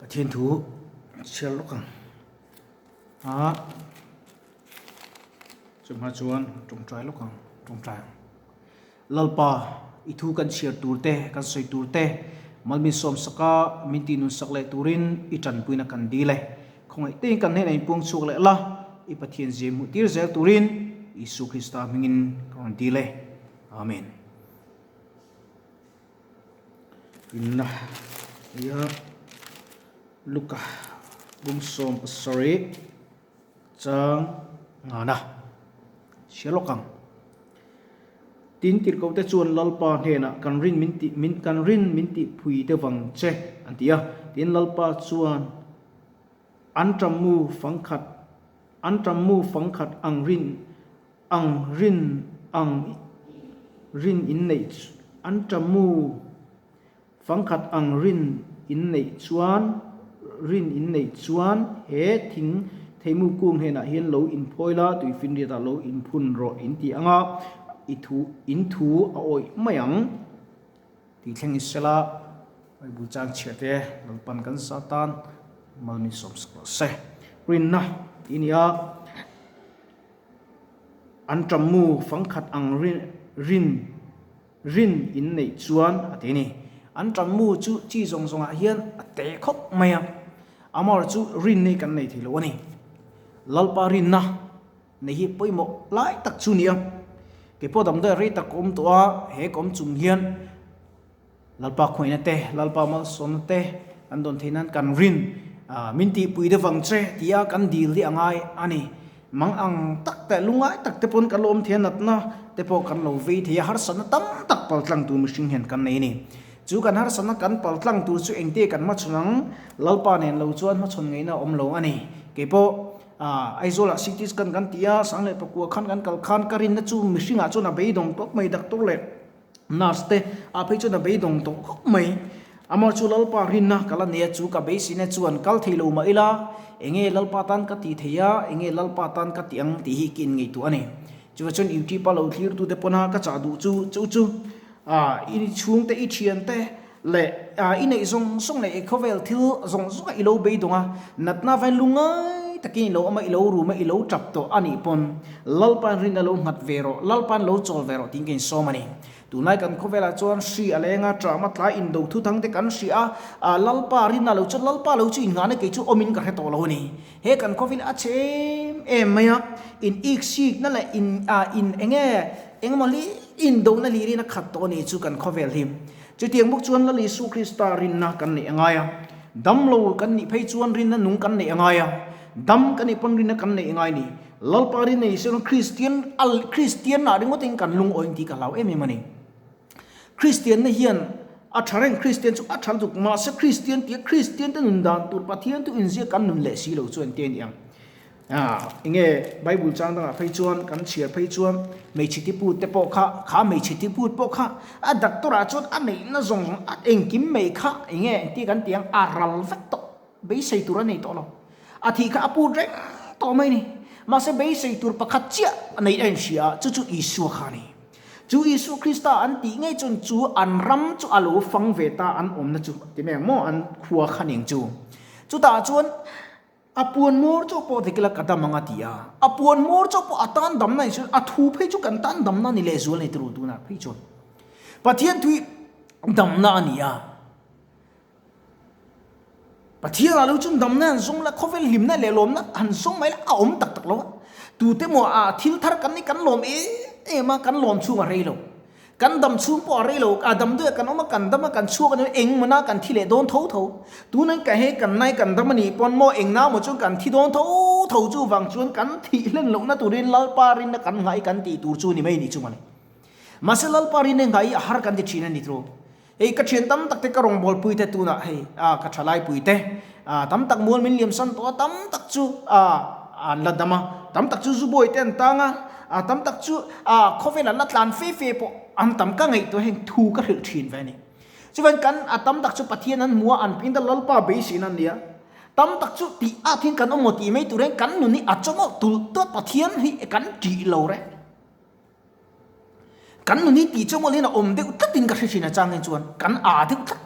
Pathian thu chhiar lawk ang a, chumah chuan tawngtai lawk ang, tawngtai ang. Lalpa, i thu kan chhiar tur te, kan sawi tur te, malmin sawmsak a, min tih nunsak leh turin i tanpuina kan dil e. Khawngaih tein kan hnenah inpuang chhuak leh la, i Pathian zia hmuh tir zel turin Isua Krista hmingin ka rawn dil e. Amen. Inna nia Luka bung 17 chang ngana hria lawk ang. Tin tirhkoh te chuan Lalpa hnenah kan rin min tih min kan rin min tih phui deuh vang che an ti a. Tin Lalpa chuan an tammu fangkhat an tammu fangkhat ang rin Ang rin ang rin in neih an tamu fangkhat ang rin in neih chuan rin in neih chuan he thing theimu kung hnenah hian lo inphawi la, tuifinriatah lo inphun rawh in ti ang a, i thu in thu a awih mai ang tih thleng i sela Bible chang chhiah te Lalpan kan Satan mal min sawmsak rawh se. Rinna tih a ni a. An ṭammu fangkhat ang rin rin rin in neih chuan a ti a ni. An ṭammu chu chi zawng zawngah hian a te khawp mai a, amah chu rin hi kan nei thei lo a ni. Lalpa rinna nei hi pawimawh lai tak chu ni a. Keipawh damdawi rei tak ka awm tawh a, he ka awm chung hian Lalpa khawngaihna te, Lalpa malsawmna te kan dawn theih nan kan rin min tihpui deuh vang che tia kan dil hi a ngai a ni. Mang ang tak te, lungngai tak te pawn kan lo awm thei a, natna te pawh kan lo vei thei a, harsatna tam tak paltlang tur mihring hian kan nei a ni. Chu kan harsatna kan paltlang tur chu engte kan hmachhawn ang? Lalpa nen lo chuan hmachhawn ngaihna a awm lo a ni. Keipawh Aizawlah CT scan kan ti a, sang leh pakua khan kan kal khan ka rinna chu mihringah chuan a beidawng tawp mai doctor leh Nurse te ah phei chuan a beidawng tawh khawp mai. Amah chu Lalpa rinna ka la nei a, chu ka beiseina chuan kal thei lo mah ila, enge Lalpa tan ka tih thei a, enge Lalpa tan ka tih ang tih hi ka inngaihtuah a ni. Chuvah chuan YouTube a lo thlirtute pawna ka chah duh chu chu chu i chhungte, i thiante leh i neih zawng zawng leh i khawvel thil zawng zawng a i lo beidawng a, natna vain lu ngai takin i lo awm a, i lo rum a, i lo tap tawh a nih pawn Lalpa'n rinna lo nghat ve rawh, Lalpa'n lo chawl ve rawh tiin ka insawm a ni. Tunlai kan khawvelah chuan hri a leng a, ṭam a tlai indo thu thang te kan hria a, ah Lalpa rinna lo chu Lalpa lo chu innghahna kei chu awmin ka hre tawh lo a ni. He kan khawvel a chhe em em mai a, in ik sikna leh in ah in enge engemaw hlir indona hlirin a khat tawh a ni chu kan khawvel hi. Chutiang bawk chuan Lal Isu Krista rinna kan neih a ngai a, dam lo kan nih phei chuan rinna nung kan neih a ngai a, dam kan nih pawn rinna kan neih a ngai ni. Lalpa rin nei se Kristian al Kristian ah ringawt in kan lungawi tih ka hlau em em a ni. Kristian na hian a tha reng Kristian chu a tha lutuk mahse Kristian tia Kristian te nun dan tur Pathian tu inziak kan nun leh si lo chuan te a ni ang. Ah enge Bible chang dangah phei chuan kan chhiar phei chuan hmeichhe tiput te pawh kha kha hmeichhe tiput pawh kha a doctor ah chuan a neihna zawng zawng a engkim mai kha enge engtia kan tih ang a ral vek tawh. Beisei tur a nei tawh lo. A thih kha a put reng tawh mai ni. Mahse beisei tur pakhat chiah a neih a inhria a, chu chu Isua kha a ni. Chu Isua Krista an tih ngei chuan chu an ram chu a lo fang ve ta an awmna chu ti mai ang maw an khua kha ning chu. Chutah chuan a puan hmawr chauh pawh dik ila ka dam ang a ti a. A puan hmawr chauh pawh a tan damna ni chuan a thu phei chu kan tan damna ni lehzual a ni turu tunah phei chuan. Pathian thui damna a ni a. Pathian ah lo chuan damna han zawng la, khawvel hlimna leh lawmna han zawng mai la, a awm tak tak lo a. Tute maw ah thil thar kan ni kan lawm em em a, kan lawm chhung a rei lo. Kan dam chhung pawh a rei lo, a dam duai kan awm a, kan dam a, kan chhuak a ni eng maw na kan thi leh dawn tho tho. Tunah ka he kan nai kan dam a nih pawn maw eng na maw chuan kan thi dawn tho tho chu vang chuan kan thih hlen lohna turin Lalpa rinna kan nghah i kan tih tur chu ni mai ni chu mawle. Mahse Lalpa rinna nghah i a har kan ti thin a ni tiraw. Hei ka thian tam tak te ka rawngbawlpui te tunah hei ah ka thalaipui te ah tam tak mual min liam san tawh a tam tak chu ah an la dam a tam tak chu zubawi te an tang a ah tam tak chu ah khawvel an la tlan fe fe pawh an tam ka ngaihtuah heng thu ka hrilh thin ve a ni. Chuvan kan a tam tak chu Pathian an hmu a an ping ta Lalpa beiseina an ni a tam tak chu tih at hian kan awm maw tih mai tur hian kan nun hi a chawmawlh tulh tawp Pathian hi kan tih lo reng. Kan nun hi tih chu mawlhin a awm deuh tlatin ka hre thin a chang hi chuan kan aa deuh tlat.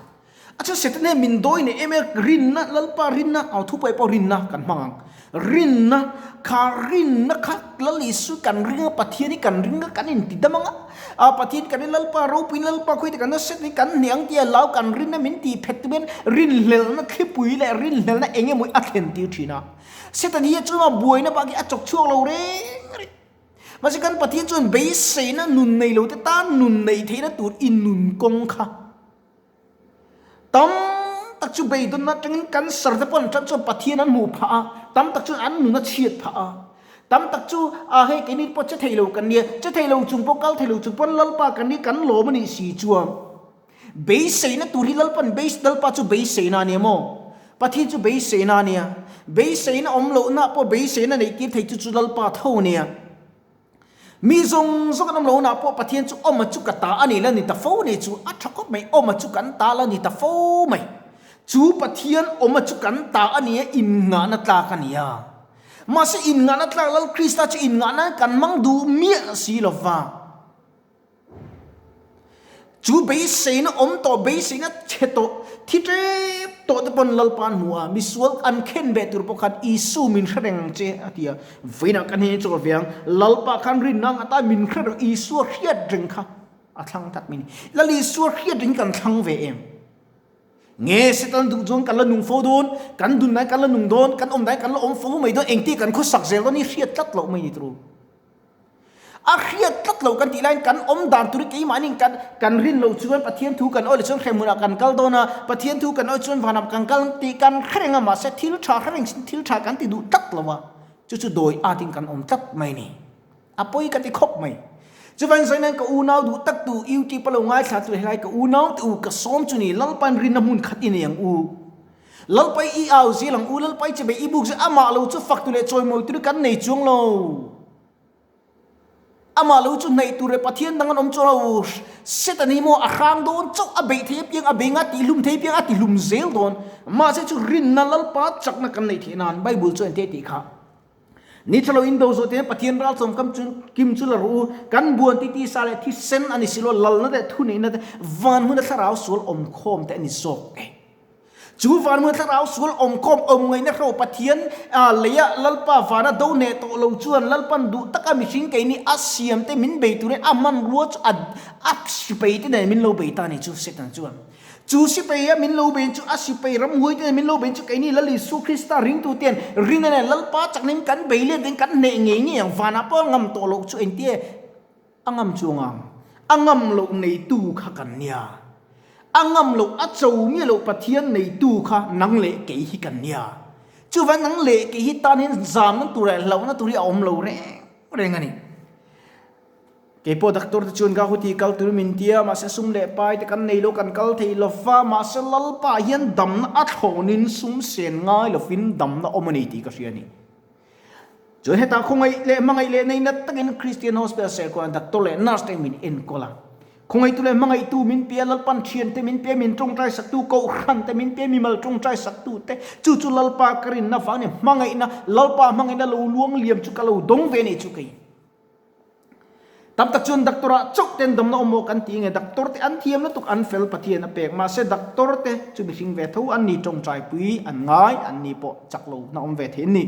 A chu Satan hian min dawi nei em e, rinna, Lalpa rinna, au thupawi pawh rinna kan hmang ang. Rinna, kha rinna kha Lal Isu kan ring a, Pathian hi kan ring a, kan inti dam ang a. A Pathian kan ring Lalpa ropuiin Lalpa khawi te kan Satan hi kan hneh ang tia lau kan rinna min tih phet tum hian rinhlelhna thlipui leh rinhlelhna eng emaw a thlen tir thin a. Satan hi chunga buaina bak hi a chawk chhuak lo reng reng. Mahse kan Pathian chuan beiseina nun nei lo te tan nun neih theihna tur i nun kawng kha tam tak chu beidawnna atangin cancer te pawh an tan chuan Pathian an hmuh phah a, tam tak chuan an nun a chhiat phah a. Tam tak chu a hei keini pawh che thei lo kan nia, che thei lo chung pawh kal thei lo chung pawn Lalpa kan ni kan lawm a nih si chuan Beiseina tur hi Lalpan beis Lalpa chu beiseina a nia maw? Pathian chu beiseina a nia. Beiseina awm lohna pawh beiseina neih tir thei chu chu Lalpa tho a nia. Mi zawng zawng an awm lohna pawh Pathian chu awma chu ka ta a ni la ni ta fo nei chu a tha khawp mai, awma chu kan ta la ni ta fo mai. Chu Pathian awma chu kan ta a nia innghahna tlak a nia. Mahse innghahna tlak Lal Krista chu innghahna kan hmang duh miah si lova. Chu beiseina awm tawh, beiseina chhe tawh, thi tep tawh te pawn Lalpa an hmu a, misual an khen ve tur pawh khan Isu min hre reng che a ti a, vawiinah kan hei chawl ve ang, Lalpa khan rinna ang atan min hre reng, Isua hriat reng kha a thlang tak mai ni. Lal Isua hriat reng hi kan thlang ve em? Nge Satan duh chuan kan la nung fo dawn, kan dun lai kan la nung dawn, kan awm lai kan la awm fo mai dawn, engtin kan khawsak zel dawn hi hriat tlat loh mai ni turu. A hriat tlat lo kan tih laiin kan awm dan tur hi keimahni kan kan rin loh chuan Pathian thu kan awih leh chuan hremhmunah kan kal dawn a, Pathian thu kan awih chuan vanah kan kal ang tih kan hre reng a, mahse thil tha hre reng sin thil tha kan ti duh tlat lo a, chu chu dawi atin kan awm tlat mai a ni. A pawi ka ti khawp mai. Chuvangin zawinan ka unau duh tak tu YouTube a lo ngaithla tu helai ka unau te u ka sawm chu ni Lalpan rinna hmun khat i nei ang u. Lalpai i au zel ang u, Lalpai che bei i buk zel amah lo chu fak tu leh chawimawi tur hi kan nei chuang lo. Amah lo chu hnaih tur leh Pathian dang an awm chuang lo. Satan hi maw a hrang dawn chauh, a beih thei apiang a bei nga, tihlum thei apiang a tihlum zel dawn. Mahse chu rinna Lalpa chakna kan neih theih nan Bible chuan engte tih kha. Ni thalo in do zawh te Pathian ral chawm kam chu kim chu la rawh u, kan buan ti tisa leh thisen a ni si lo, lalna leh thuneihna te van hmuna thlarau sual awmkhawm te a ni zawk e. Chu vanhmun thlarau sual awmkhawm awm ngaihna hro Pathian leia Lalpa vana do hneh tawh lo chuan Lalpan duh taka mihring keini a siam te min bei turin a hmanrua chu a a sipai te nen min lo bei ta a ni chu Satan chuan chu sipai a min lo bei chu a sipai ramhuai te nen min lo bei chu keini Lal Isu Krista ringtu ten rinna nen Lalpa chakna in kan bei let in kan hneh ngei ngei ang vanah pawh a ngam tawh loh chu engtia A ngam chuang ang. A ngam loh neitu kha kan nia. A ngam loh, a cho miah loh Pathian neitu kha nang leh kei hi kan nia. Chuvang nang leh kei hi tan hian zamna tur leh hlauhna tur hi a awm lo reng reng a ni. Keipawh doctor te chuan Gahuti kal tur min tia, mahse sum leh pai te kan nei lo, kan kal thei lo va, mahse Lalpa hian damna a thlawnin sum sen ngai lovin damna awm a ni tih ka hria a ni. Chuan hetah khawngaih leh hmangaih leh neihna takin Christian Hospital Serkawn doctor leh nurse te min enkawl a. Khawngaihtu leh hmangaihtu min pe a, Lalpan thiante min pe a, min tawngtai saktu Kohhran te min pe a, mimal tawngtai saktu te. Chu chu Lalpa ka rinna vang a ni, hmangaihna, Lalpa hmangaihna lo luang liam chu ka lo dawng ve a ni chu kei. Tam tak chuan doctor ah chauh ten damna awm maw kan ti nge, doctor te an thiam lutuk an fel Pathian a pek mahse doctor te chu mihring ve tho an ni tawngtaipui an ngai an ni pawh chak lo na awm ve thei an ni.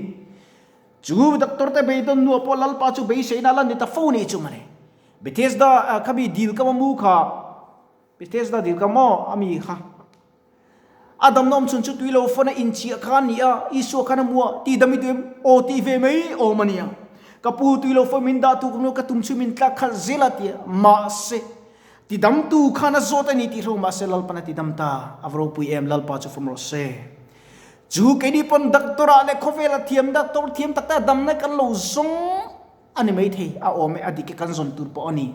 Chu doctor te beidawn hnuah pawh Lalpa chu beiseina la ni ta fo ni chu mawle. Bethesda khami dil ka mamu kha Bethesda dil ka maw ami kha A damna awm chhun chu tui lo fana inchhiah kha a ni a, Isua khan a hmu a, Ti dam i duh em? Aw ti ve mai awm a nia. Ka pu tui lo fa min dah tuk hnu ka tum chu min tlak khalh zel a ti a, mahse, ti damtu khan a zawt a ni tih hlo mahse Lalpan a ti dam ta, a va ropui em, Lalpa chu fam rawh se. Chu keini pawn doctor ah leh khawvel a thiam doctor thiam tak tak damna kan lo zawng A ni maithei, a awm e, a dik e, kan zawn tur pawh a ni.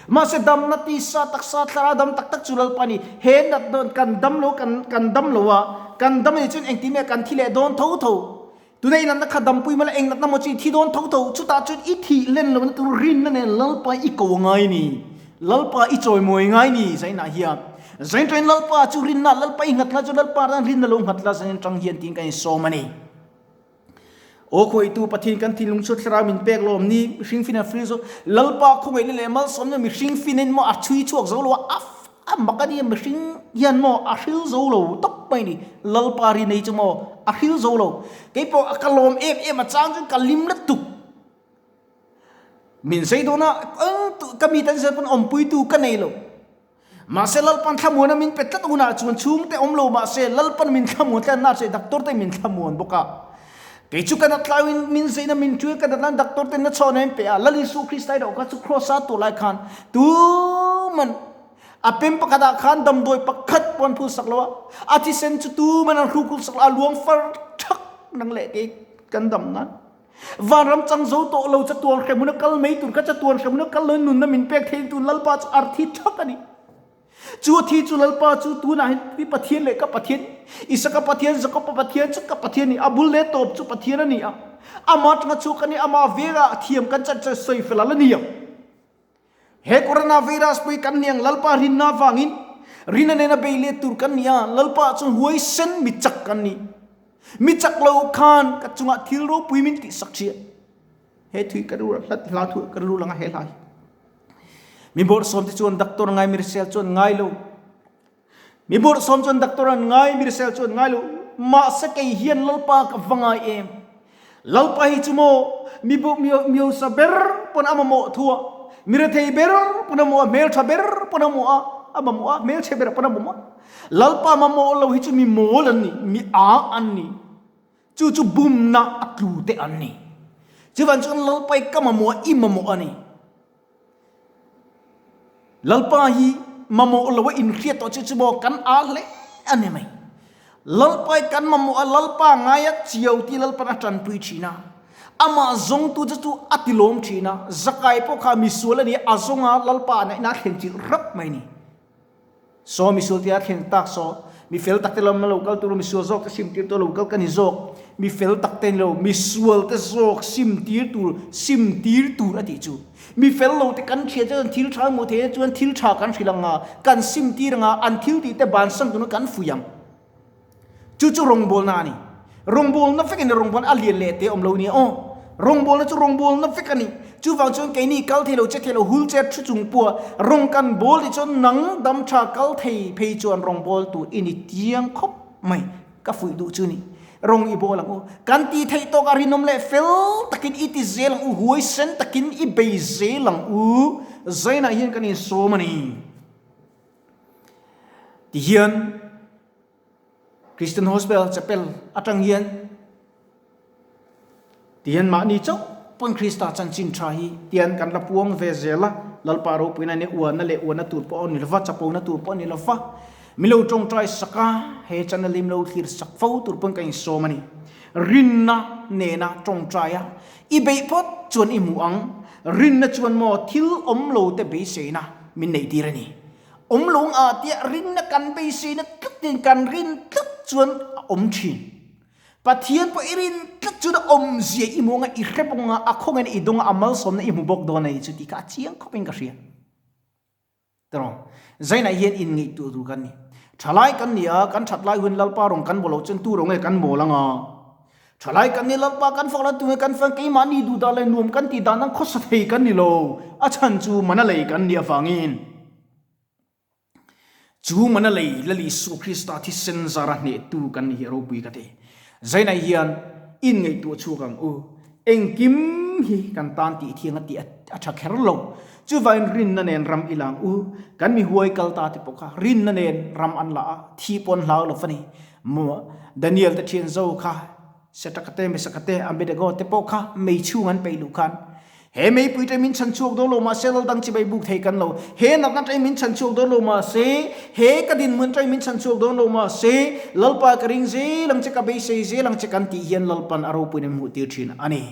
Mahse damna tisa taksa thlarau dam tak tak chu Lalpa ni, he nat dawn kan dam lo kan kan dam lo a, kan dam a nih chuan engtin nge kan thi leh dawn tho tho. Tuna i natna kha dampui mala eng natna maw chu i thi dawn tho tho, chutah chuan i thih len lohna tur rinna nen Lalpa i ko ngai ni, Lalpa i chawimawi ngai ni zainah hian. Zain tangin Lalpa chu rinna, Lalpa i nghat la chu Lalpa tan rinna lo nghat la zain tang hian tiin kan insawm a ni. Aw khawitu Pathian kan thinlung chu thlarau min pek lawm ni, mihring fin a free zo, Lalpa khawngaihna leh malsawmna mihring fin in maw a chhui chhuak zo lo a, a. A mak a nia mihring hian maw a hril zo lo tawp mai ni. Lalpa ri nei chu maw a hril zo lo. Keipawh a ka lawm em em a chang chuan ka lim lutuk. Min sei dawn a eng ka mi tan zel pawn awmpuitu ka nei lo. Mahse Lalpan thlamuana min pe tlat hunah chuan chhungte awm lo mahse Lalpan min thlamuan tlat a nurse doctor te min thlamuan bawk a. Kei chu ka nat laiin min zeina min ṭuil ka nat laiin doctor ten na chhawn a min pe a, Lal Isu Krista erawh kha chu cross a tur lai khan tuman a pem pakhat ah khan damdawi pakhat pawh an phul sak lo a, a thisen chu tuman an hruk sak lo a, a luang far ṭhak nang leh kei kan dam nan. Vanram chang zo tawh lo chatuan hrehmun a kal mai tur kha chatuan hrehmun a kal loin nunna min pek thei tu Lalpa chu ar thi ṭhak a ni. Chu a thi chu Lalpa chu tunah hian i Pathian leh ka Pathian, Isaka Pathian, Jakoba Pathian chu ka Pathian a ni. A bul leh tawp chu Pathian a ni a. Amah atanga chhuak a ni, amah vengah thiam kan chan chuan sawi fel a la ni ang. He coronavirus pawh hi kan ni ang, Lalpa rinna avangin rinna nena bei let tur kan ni a, Lalpa chuan huaisen mi chak kan ni. Mi chak lo khan ka chungah thil ropui min tihsak ṭhiah. He thui ka ru hlat hla thu ka ru langa he hla hi. Mi bawrhsawm te chuan doctor ngai mirsel chuan ngai lo. Mi bawrhsawm chuan doctor an ngai mirsel chuan ngai lo. Mahse kei hian Lalpa ka va ngai em. Lalpa hi chu maw mi mi hausa ber pawn a mamawh thu a, mi rethei ber pawn a mamawh a, hmeltha ber pawn a mamawh a, a mamawh a, hmelchhe ber pawn a mamawh a. Lalpa mamawh lo hi chu mi mawl an ni, mi aa an ni. Chu chu bumna a tlu te an ni. Chuvan chuan Lalpa hi ka mamawh a, i mamawh a ni. Lalpa hi mamawh lo a inhriat tawh chu chu maw kan aa hle a ni mai. Lalpa hi kan mamawh a, Lalpa ngaia chiau tih Lalpan a tanpui thin a. Amah zawngtu chu chu a tilawm thin a. Zakai pawh kha misual a ni a, a zawnga Lalpa a naihna a thlen chilh rap mai a ni. Saw misual tia thleng tak saw mi fel tak te lam lo kal tur misual zawk te sim tir tur lo kal ka ni zawk mi fel tak te ni lo misual te zawk sim tir tur sim tir tur a tih chu mi fel lo te kan hria chuan thil tha hmuh theih chuan thil tha kan hrilh ang a kan sim tir ang a an thil tih te bansan tur kan fuih ang Chu chu rawngbawlna a ni. Rawngbawlna vek a ni, rawngbawlna a lian leh te awm lo nia aw. Rawngbawlna chu rawngbawlna vek a ni. Chuvang chuan keini kal thei lo, che thei lo, hul che thu chung pawha rawng kan bawl tih chuan nang dam tha kal thei phei chuan rawngbawltu i ni chiang khawp mai. Ka fuih duh chu ni. Rawng i bawl ang u. Kan tih theih tawk a rinawm leh fel takin i ti zel ang u, huaisen takin i bei zel ang u. Zainah hian kan insawm a ni. Tihian. Christian Hospital Chapel atang hian tihian mahni chauh pawn Krista chanchin tha hi tian kan la puang ve zel a, Lalpa ropuina nia uana leh uana tur pawh a ni lova, chapona tur pawh a ni lova, milo tawngtai sak a, he channel hi milo thlir sak fo tur pawn ka insawm a ni. Rinna nena tawngtai a, i beih phawt chuan i hmu ang, rinna chuan maw thil awm lo te beiseina min neih tir a ni. Awm lo ang tia rinna kan beiseina tlatin kan rin tlat chuan a awm thin. Pathian pawh i rin tlat chuan a awmzia i hmu anga i hre bawk anga a khawngaihna i dawng a, a malsawmna i hmu bawk dawn a ni chu tih kha a chiang khawpin ka hria. Tiraw? Zainah hian inngaihtuah tur kan ni. Thalai kan ni a, kan that lai hun Lalpa rawn kan baw loh chuan tu rawng nge kan mawl anga? Thalai kan ni Lalpa kan fak la tunge kan fan keimahni duh dan leh nuam kan tih dan ang khawsa thei kan ni lo, a chhan chu mana lei kan nih avangin. Chu mana lei Lal Isua Krista thisen zara hnehtu kan ni hi a ropui ka ti. Zainah hian inngaihtuah chhuak ang u, engkim hi kan tan tih thiang a tih a tha kher lo. Chuvangin rinna nen ram i lang u, kan mi huai kal ta te pawh kha rinna nen ram an la a, thi pawn hlau lo va ni. Maw Daniel te thian zo kha, Setaka te, Mesaka te, Abednego te pawh kha mei chhung an peih luh khan, He meipui ṭai min chhan chhuak dawn lo mahse lal dang chibai buk thei kan lo, he natna ṭai min chhan chhuak dawn lo mahse, he ka dinhmun ṭai min chhan chhuak dawn lo mahse, Lalpa ka ring zel ang che, ka beisei zel ang che kan tih hian Lalpan a ropuiin an hmuh tir ṭhin a ni.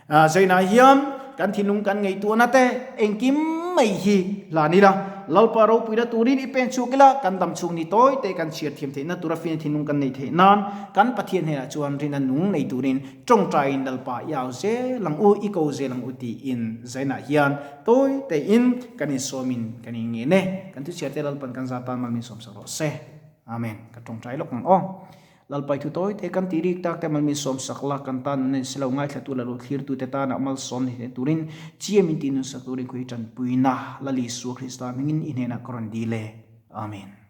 Zainah hian kan thinlung kan ngaihtuahna te engkim mai hi hlan ila, Lalpa ropuina turin i pen chhuak ila, kan dam chhung ni tawi te kan chhiar thiam theihna tura fina thinlung kan neih theih nan kan Pathian hnenah chuan rinna nung nei turin tawngtaiin Lalpa i au zel ang u, i ko zel ang u tiin zainah hian tawi tein kan insawmin kan inngen e. Kan thuchhiar te Lalpan kan zah tan mal min sawmsak rawh se. Amen. Ka tawngtai lawk ang aw. Lalpai thu tawi te kan tih rik tak te malminsawm sak la, kan tan nun a ni si lo, ngaithlatu leh lo thlirtu te tana malsawm ni hle turin chiamin tih nun sak turin khawi tanpuina Lal Isua Krista hmingin i hnenah ka rawn dil e. Amen.